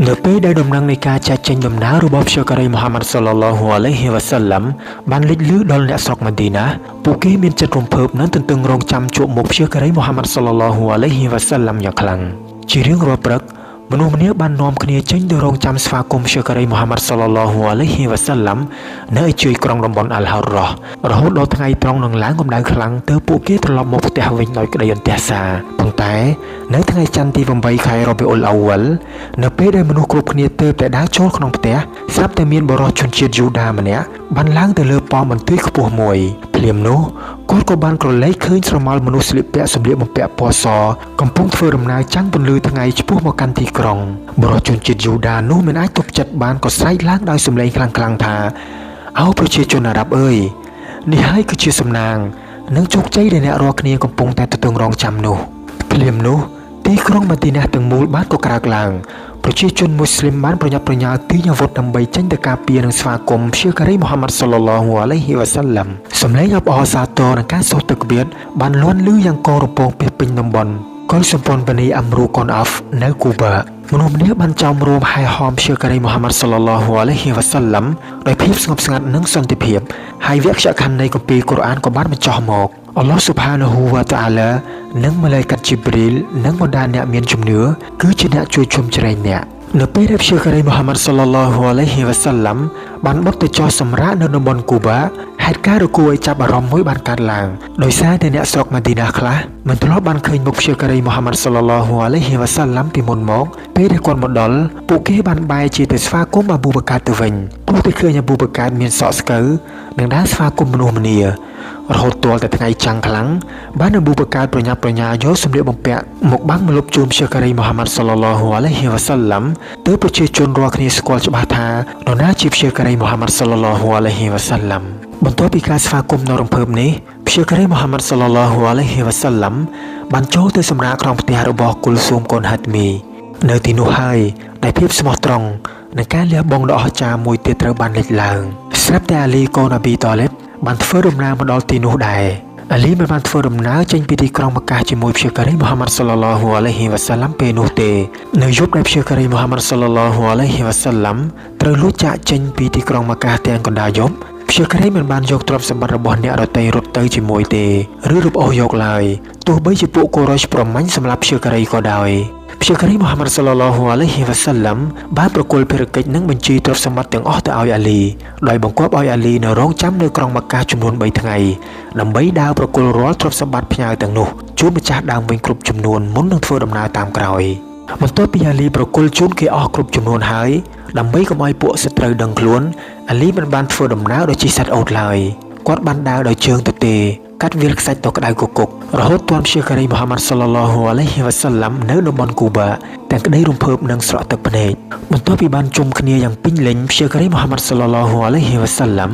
នៅពេលដែលដំណឹងនៃការចាកចេញដំណើររបស់ព្យាការីមូហាម៉ាត់សល្លឡោះអាឡៃហ៊ីវ៉ាសាឡាំបានលេចឮដល់អ្នកស្រុកម៉ាឌីណាពួកគេមានចិត្តរំភើបនិងទន្ទឹងរង់ចាំជួបមុខព្យាការីមូហាម៉ាត់សល្លឡោះអាឡៃហ៊ីវ៉ាសាឡាំយ៉ាងខ្លាំងជារៀងរាល់ព្រឹកមនុស្សម្នាបាននាំគ្នាចេញទៅរងចាំស្វាគមន៍ព្យាការីមូហាម៉ាត់សល្លឡោះអាឡៃហ៊ីវ៉ាសាឡាំនៅឯជួយក្រុងតំបន់អាល់ហារ៉ោះរហូតដល់ថ្ងៃត្រង់នឹងឡើងកម្ដៅខ្លាំងទើបពួកគេត្រឡប់មកផ្ទះវិញដោយក្តីអន្ទះសារប៉ុន្តែនៅថ្ងៃច័ន្ទទី8ខែរ៉ប៊ីអ៊ុលអាវ៉ាល់នៅពេលដែលមនុស្សគ្រប់គ្នាទើបតែដើរចូលក្នុងផ្ទះស្រាប់តែមានបុរសជនជាតិយូដាម្នាក់បានឡើងទៅលើប៉មបន្ទាយខ្ពស់មួយភ្លាមនោះគាត់ក៏បានក្រឡេកឃើញស្រមោលមនុស្សស្លៀកពាក់សម្លៀកបំពាក់ពណ៌សកំពុងធ្វើដំណើរចាំងពន្លឺថ្ងៃឆ្ពោះមកកាន់ទីក្រុងបុរសជនជាតិយូដានោះមិនអាចទប់ចិត្តបានក៏ស្រែកឡើងដោយសំឡេងខ្លាំងៗថាអោប្រជាជនអារ៉ាប់អើយនេះហើយគឺជាសំណាងនិងជោគជ័យដែលអ្នករាល់គ្នាកំពុងតែទន្ទឹងរង់ចាំនោះភ្លាមនោះទីក្រុងម៉ាឌីណាទាំងមូលបានក៏ក្រើកឡើងប្រជាជនមូស្លីមបានប្រញាប់ប្រញាល់ទាញអាវុធដើម្បីចេញទៅការពារនិងស្វាគមន៍ព្យាការីមូហាម៉ាត់សល្លឡោះអាឡៃហ៊ីវ៉ាសាឡាំសំឡេងអបអរសាទរនិងការសូត្រទឹកបៀតបានលាន់ឮយ៉ាងករពងពេញតំបន់កុលសម្ព័ន្ធបានីអាំរូកុនអាហ្វនៅគូបាមនុស្សម្នាបានចោមរួមហែហោមព្យាការីមូហាម៉ាត់សល្លឡោះអាឡៃហ៊ីវ៉ាសាឡាំដោយភាពស្ងប់ស្ងាត់និងសន្តិភាពហើយវគ្គខណ្ឌនៃគម្ពីរកូរ៉ានក៏បានបញ្ចុះមកអល់ឡោះស៊ុបហានហ៊ូវ៉ាតាអាឡានិងម៉ាឡេកាត់ជីព្រីលនិងបណ្ដាអ្នកមានជំនឿគឺជាអ្នកជួយជុំជ្រែងអ្នកនៅពេលដែលព្យាការីមូហាម៉ាត់សល្លឡោះអាឡៃហ៊ីវ៉ាសាឡាំបានបុកទៅចុះសម្រាកនៅតំបន់គូបាហេតុការណ៍ដ៏គួរឲ្យចាប់អារម្មណ៍មួយបានកើតឡើងដោយសារតែអ្នកស្រុកម៉ាឌីណាខ្លះមិនធ្លាប់បានឃើញមុខព្យាការីមូហាម៉ាត់សល្លឡោះអាឡៃហ៊ីវ៉ាសាឡាំពីមុនមកពេលដែលគាត់មកដល់ពួកគេបានបែរជាទៅស្វាគមន៍អាប៊ូបាកាតទៅវិញព្រោះតែឃើញអាប៊ូបាកាតមានសក់ស្កូវនិងដើរស្វាគមន៍មនុស្សម្នារហូតទាល់តែថ្ងៃចាំងខ្លាំងបានអាប៊ូបាកាតប្រញាប់ប្រញាល់យកសម្លៀកបំពាក់មកបាំងម្លប់ជូនព្យាការីមូហាម៉ាត់សល្លឡោះអាឡៃហ៊ីវ៉ាសាឡាំទើបប្រជាជនរាល់គ្នាស្គាល់ច្បាស់ថានរណាជាព្យាការីមូហាម៉ាត់សល្លឡោះអាឡៃហ៊ីវ៉ាសាឡាំបន្ទាប់ពីការស្វាគមន៍ដ៏រំភើបនេះព្យាការីមូហាម៉ាត់សល្លឡោះអាឡៃហ៊ីវ៉ាសាឡាំបានចូលទៅសម្រាកក្នុងផ្ទះរបស់គុលស៊ូមកូនហាត់មីនៅទីនោះហើយដែលភាពស្មោះត្រង់និងការលះបង់ដ៏អស្ចារ្យមួយទៀតត្រូវបានលេចឡើងស្រាប់តែអាលីកូនអាប៊ីតលីបបានធ្វើដំណើរមកដល់ទីនោះដែរអាលីមិនបានធ្វើដំណើរចេញពីទីក្រុងម៉ាកាសជាមួយព្យាការីមូហាម៉ាត់សល្លឡោះអាឡៃហ៊ីវ៉ាសាឡាំពេលនោះទេនៅយប់ដែលព្យាការីមូហាម៉ាត់សល្លឡោះអាឡៃហ៊ីវ៉ាសាឡាំត្រូវលួចចាកចេញពីទីក្រុងម៉ាកាសទាំងកណ្ដាលយប់ព្យាការីមិនបានយកទ្រព្យសម្បត្តិរបស់អ្នកដទៃរត់ទៅជាមួយទេឬរឹបអូសយកឡើយទោះបីជាពួកកូរ៉េសប្រមាញ់សម្រាប់ព្យាការីក៏ដោយព្យាការីមូហាម៉ាត់សល្លឡោះអាឡៃហ៊ីវ៉ាសាឡាំបានប្រគល់ភារកិច្ចនិងបញ្ជីទ្រព្យសម្បត្តិទាំងអស់ទៅឲ្យអាលីដោយបង្គាប់ឲ្យអាលីនៅរងចាំនៅក្រុងម៉ាកាសចំនួន3ថ្ងៃដើម្បីដើរប្រគល់រាល់ទ្រព្យសម្បត្តិផ្ញើទាំងនោះជូនម្ចាស់ដើមវិញគ្រប់ចំនួនមុននឹងធ្វើដំណើរតាមក្រោយបន្ទាប់ពីអាលីប្រគល់ជូនគេអស់គ្រប់ចំនួនហើយដើម្បីកុំឲ្យពួកសត្រូវដឹងខ្លួនអាលីមិនបានធ្វើដំណើរដោយជិះសត្វអូតឡើយគាត់បានដើរដោយជើងទទេកាត់វាលខ្សាច់ដ៏ក្តៅគគុករហូតទាន់ព្យាការីមូហាម៉ាត់សល្លឡោះអាឡៃហ៊ីវ៉ាសាឡាំនៅតំបន់គូបាទាំងក្តីរំភើបនិងស្រក់ទឹកភ្នែកបន្ទាប់ពីបានជុំគ្នាយ៉ាងពេញលេញព្យាការីមូហាម៉ាត់សល្លឡោះអាឡៃហ៊ីវ៉ាសាឡាំ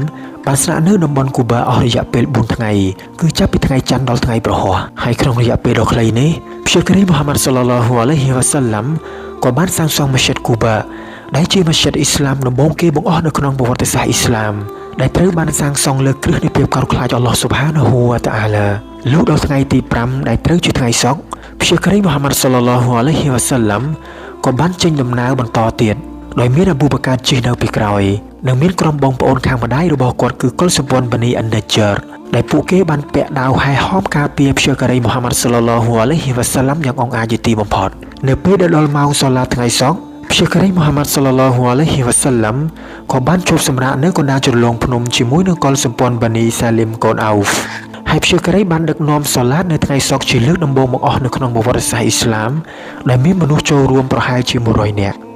បានស្នាក់នៅតំបន់គូបាអស់រយៈពេល4ថ្ងៃគឺចាប់ពីថ្ងៃច័ន្ទដល់ថ្ងៃព្រហស្បតិ៍ហើយក្នុងរយៈពេលដ៏ខ្លីនេះព្យាការីមូហាម៉ាត់សល្លឡោះអាឡៃហ៊ីវ៉ាសាឡាំក៏បានសាងសង់ម៉ាស្ជីតគូបាដែលជាម៉ាស្ជីតអ៊ីស្លាមដំបូងគេបង្អស់នៅក្នុងប្រវត្តិសាស្ត្រអ៊ីស្លាមដែលត្រូវបានសាងសង់លើគ្រឹះនៃភាពកោតខ្លាចអល់ឡោះស៊ុបហានហ៊ូវតាអាឡាលុះដល់ថ្ងៃទី5ដែលត្រូវជាថ្ងៃសុក្រព្យាការីមូហាម៉ាត់សល្លឡោះអាឡៃហ៊ីវ៉ាសាឡាំក៏បានចេញដំណើរបន្តទៀតដោយមានអាប៊ូបាកាតជិះនៅពីក្រោយនិងមានក្រុមបងប្អូនខាងម្ដាយរបស់គាត់គឺកុលសម្ព័ន្ធបានីអានណាជើរដែលពួកគេបានពាក់ដាវហែហោមការពារព្យាការីមូហាម៉ាត់សល្លឡោះអាឡៃហ៊ីវ៉ាសាឡាំយ៉ាងអង្អាចជាទីបំផុតនៅពេលដែលដល់ម៉ោងសូឡាថ្ងៃសុក្រព្យាការីមូហាម៉ាត់សល្លឡោះអាឡៃហ៊ីវ៉ាសាឡាំក៏បានជួបសម្រាកនៅកណ្ដាលជ្រលងភ្នំជាមួយនឹងកុលសម្ព័ន្ធបានីសាលីមកូនអោហ្វហើយព្យាការីបានដឹកនាំសូឡាតនៅថ្ងៃសុក្រជាលើកដំបូងមកអស់នៅក្នុងប្រវត្តិសាស្ត្រអ៊ីស្លាមដែលមានមនុស្សចូលរួមប្រហែលជា100នាក់។